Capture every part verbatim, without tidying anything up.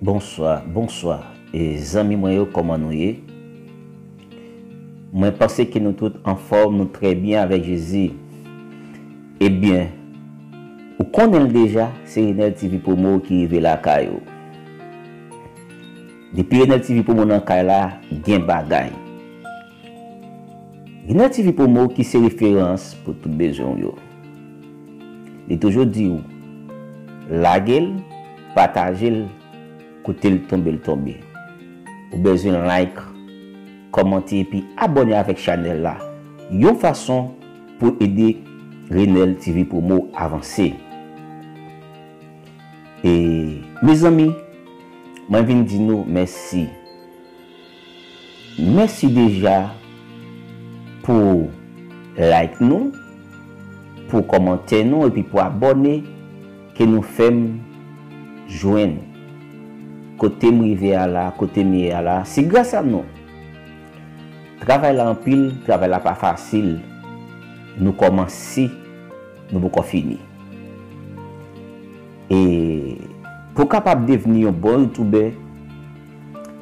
Bonswa, bonswa, e zanmi mwen yo, kòman nou ye? Mwen panse ke nou tout anfòm, nou trè byen avèk Jezi. Ebyen, ou konnen l deja, se Renel T V Promo ki rive lakay ou. Depi Renel T V Promo nan kay la, gen bagay. Renel T V Promo ki se referans pou tout bezwen w yo. Li toujou di w, lage l, pataje l, kote l tonbe, l tonbe. Ou bezwen like, kòmante epi abòne avèk chanèl la. Yon fason pou ede Renel T V Promo avanse. E, mezanmi, mwen vin di nou mèsi. Mèsi deja pou like nou, pou kòmantè nou, epi pou abòne ke nou fè m jwenn kote m rive a la, kote m ye a la. Se gras a nou. Travay la anpil, travay la pa fasil. Nou kòmanse, nou poko fini. E pou kapab devni yon bon youtubè,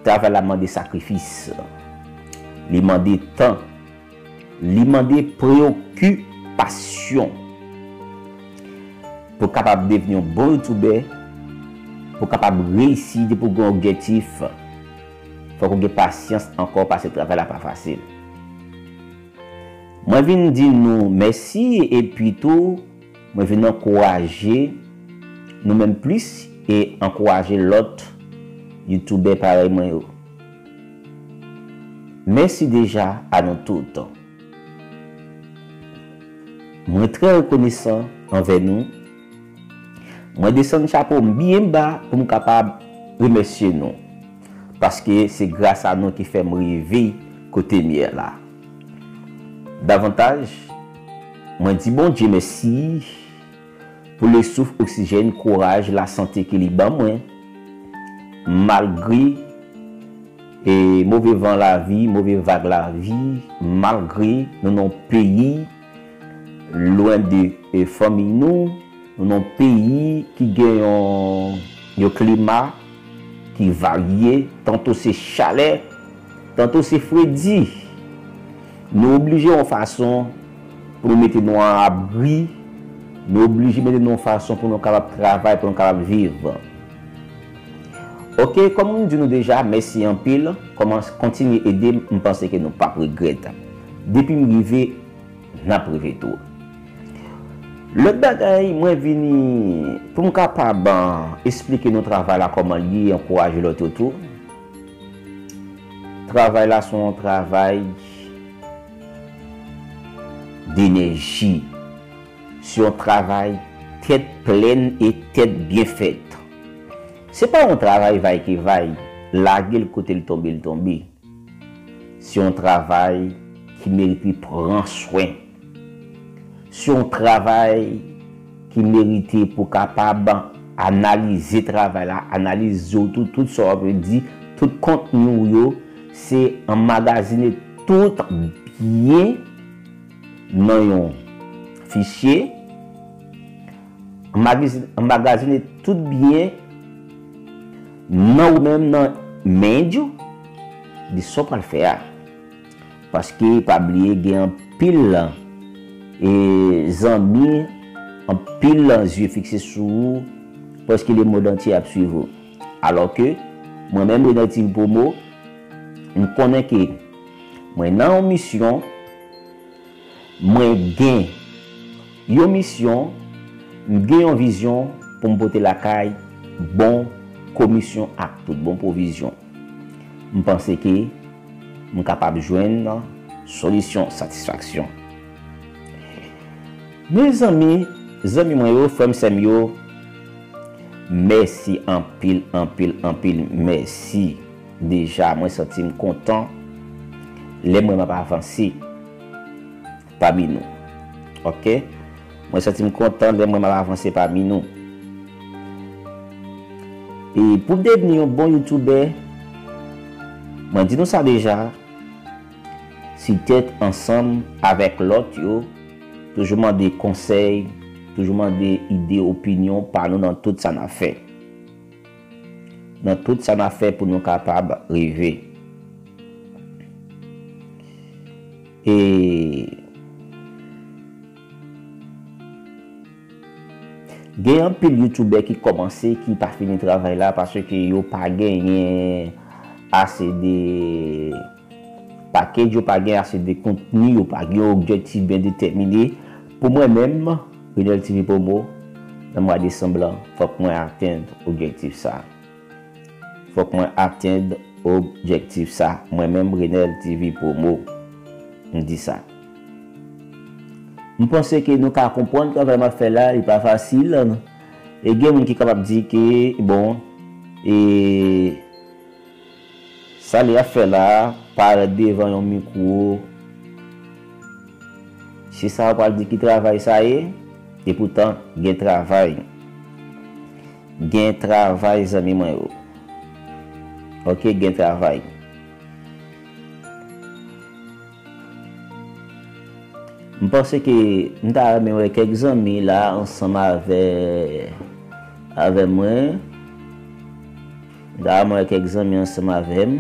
travay la mande sakrifis. Li mande tan. Li mande preyokipasyon. Pou kapab devni yon bon youtubè, pou kapab reyisi, depi w gen objektif, fòk ou gen pasyans ankò, paske travay la pa fasil. Mwen vin di nou mèsi, epi tou, mwen vin ankouraje nou menm plis e ankouraje lòt youtubè parèy mwen yo. Mèsi deja a nou tout. Mwen trè rekonesan anvè nou. Mwen desann chapo m byen ba pou m kapab remèsye nou. Paske se gras a nou ki fè m rive kote m ye la. Davantaj, mwen di Bondye mèsi pou le souf oksijèn, kouraj, lasante ke li ban mwen, malgre e move van lavi, move vag lavi, malgre nou nan yon peyi lwen de, e, fanmi nou, nou nan yon peyi ki gen yon, yon klima ki varye, tanto se chalè, tanto se fredi. Nou oblije yon fason pou nou mete nou an abri, nou oblije mete nou yon fason pou nou kapab travay, pou nou kapab viv. Oke, kòm m di nou deja, mèsi anpil. Kòman kontinye ede m, m panse ke nou p ap regrèt. Depi m rive, n ap rive tou. Lòt bagay, mwen vini pou m kapab, ah, esplike nou travay la kòman l ye, ankouraje lòt yo tou. Travay la se yon travay denèji. Se yon travay tèt plèn e tèt byen fèt. Se pa yon travay vay ke vay, lage l kote l tonbe, l tonbe. Se yon travay ki merite pran swen. Se yon travay ki merite pou kapab analize travay la, analize w tou, tout sa w ap di, tout kontni w yo, se anmagazine tout byen nan yon fichye, anmagazine, anmagazine tout byen nan ou menm, nan mind ou, de sa w pral fè a. Paske pa bliye gen anpil, e, zanmi, anpil zye fikse sou ou, paske lemonn antye ap swiv ou. Alò ke mwen menm, Renel T V Promo, m konnen ke mwen nan yon misyon, mwen gen yon misyon, m gen yon vizyon pou m pote lakay bon komisyon ak tout bon pwovizyon. M panse ke m kapab jwenn solisyon satisfaksyon. Mezanmi, zanmi mwen yo, frè m, sè m yo, mèsi anpil, anpil, anpil, mèsi. Deja, mwen santi m kontan lè m wè m ap avanse pami nou. Oke? Mwen santi m kontan lè m wè m ap avanse pami nou. E pou devni yon bon youtubè, mwen di nou sa deja, si tèt ansanm avèk lòt yo, toujou mande konsèy, toujou mande ide, opinyon pa nou nan tout sa n ap fè. nan tout sa n ap fè pou nou kapab rive. E gen anpil youtubè ki kòmanse, ki pa fini travay la paske yo pa genyen ase de package, yo pa gen ase de kontni, yo pa gen objektif byen detèmine. Pou mwen menm, Renel T V Promo, nan mwa desanm lan, fòk mwen atenn objektif sa. Fòk mwen atenn objektif sa. Mwen menm, Renel T V Promo, m di sa. M panse ke nou ka konprann travay m ap fè la, li pa fasil. E gen moun ki kapab di ke, bon, e sa li ap fè la, parèt devan yon mikwo, se sa w pral di ki travay sa ye? Epoutan, gen travay. Gen travay, zanmi mwen yo. Oke, gen travay. M panse ke m ta renmen wè kèk zanmi la ansanm avè, avè mwen. M ta renmen wè kèk zanmi ansanm avè m.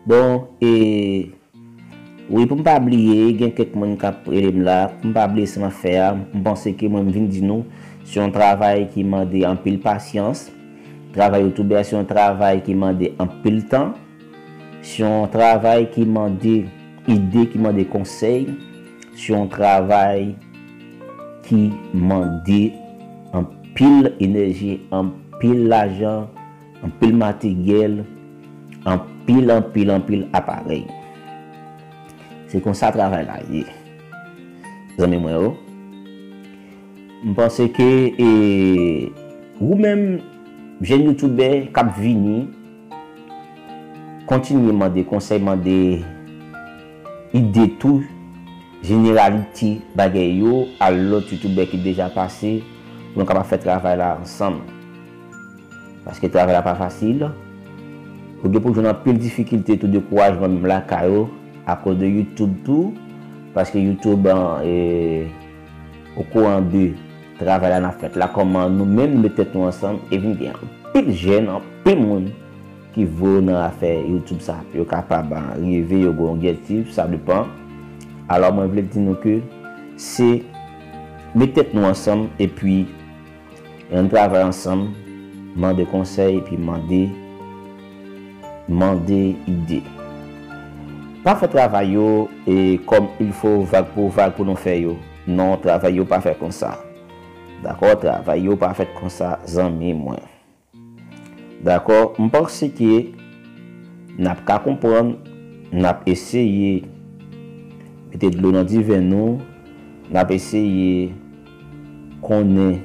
Bon, e wi, pou m pa bliye, gen kèk moun k ap rele m la, pou m pa bliye sa m ap fè a, m panse ke mwen m vin di nou, se yon travay ki mande anpil pasyans. Travay youtubè se yon travay ki mande anpil tan. Se yon travay ki mande ide, ki mande konsèy. Se yon travay ki mande anpil enèji, anpil lajan, anpil materyèl, anpil, anpil, anpil aparèy. Se konsa travay la ye, zanmi mwen yo. M panse ke, e, ou menm, jèn youtubè k ap vini, kontinye mande konsèy, mande ide tou, jeneralite bagay yo, a lòt youtubè ki deja pase, pou nou kapab fè travay la ansanm. Paske travay la pa fasil. Ou gen pou jwenn anpil difikilte tou, dekourajman menm lakay ou, akoz de YouTube tou. Paske YouTube, an, e, okouran de travay la n ap fèt la, kòman nou menm nou met tèt nou ansanm, e vin gen anpil jèn, anpil moun ki vo nan afè YouTube sa, pou yo kapab, an, rive, yo gen objektif, sa depan. Alò, mwen vle di nou ke se met tèt nou ansanm, epi ann travay ansanm, mande konsèy, epi mande, mande ide. Pa fè travay yo, e, kòm il fo, vag pou vag pou nou fè yo. Non, travay yo pa fèt konsa. Dakò, travay yo pa fèt konsa, zanmi mwen. Dakò, m panse ke n ap ka konprann, n ap eseye mete dlo nan diven nou, n ap eseye konnen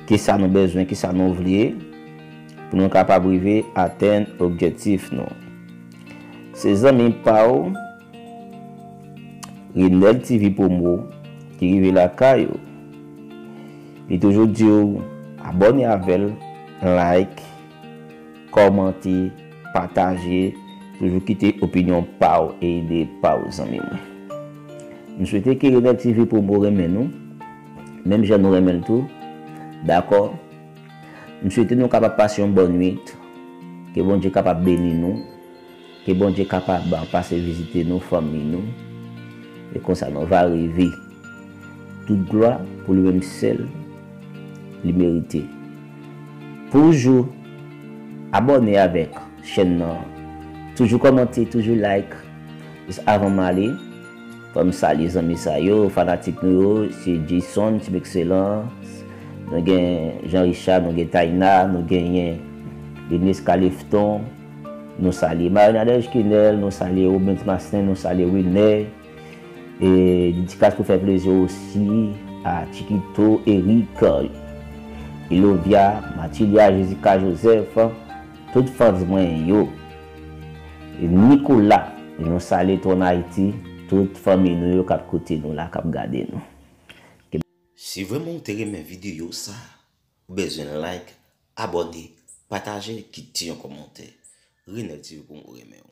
kisa nou bezwen, kisa nou vle, pou nou kapab rive atenn objektif nou. Se zanmi pa w, Renel T V Promo, ki rive lakay ou. Li toujou di w abòne avè l, like, kòmante, pataje, toujou kite opinyon pa w e ide pa w, zanmi mwen. M swete ke Renel T V Promo renmen nou, menm jan nou renmen l tou. Dakò? M swete nou kapab pase yon bòn nwit, ke Bondye kapab beni nou. Ke Bondye kapab pase vizite nou, fanmi nou, e konsa nou va rive. Tout glwa pou li menm sèl li merite. Toujou abòne avèk chèn nan, toujou kòmante, toujou like. Jis avan m ale, fò m salye zanmi sa yo, fanatik nou yo, se Jason, Team Excellence, nou gen Jean Richard, nou gen Taina, nou genyen Denis Califton, nou salye Marie Nadège Kenel, nou salye Robens Maslen, nou salye Wilner, e dedikas pou fè plezi osi a Chiquito, Eric, Ilovia, Matilda, Jessica Joseph, tout fans mwen yo. Nicolas, nou salye Tron Ayiti, tout fanmi nou yo k ap koute nou la, k ap gade nou. Si vrèman w te renmen videyo sa, Ou bezwen like, abòne, pataje, kite yon kòmantè. Renel T V pou mwen renmen w.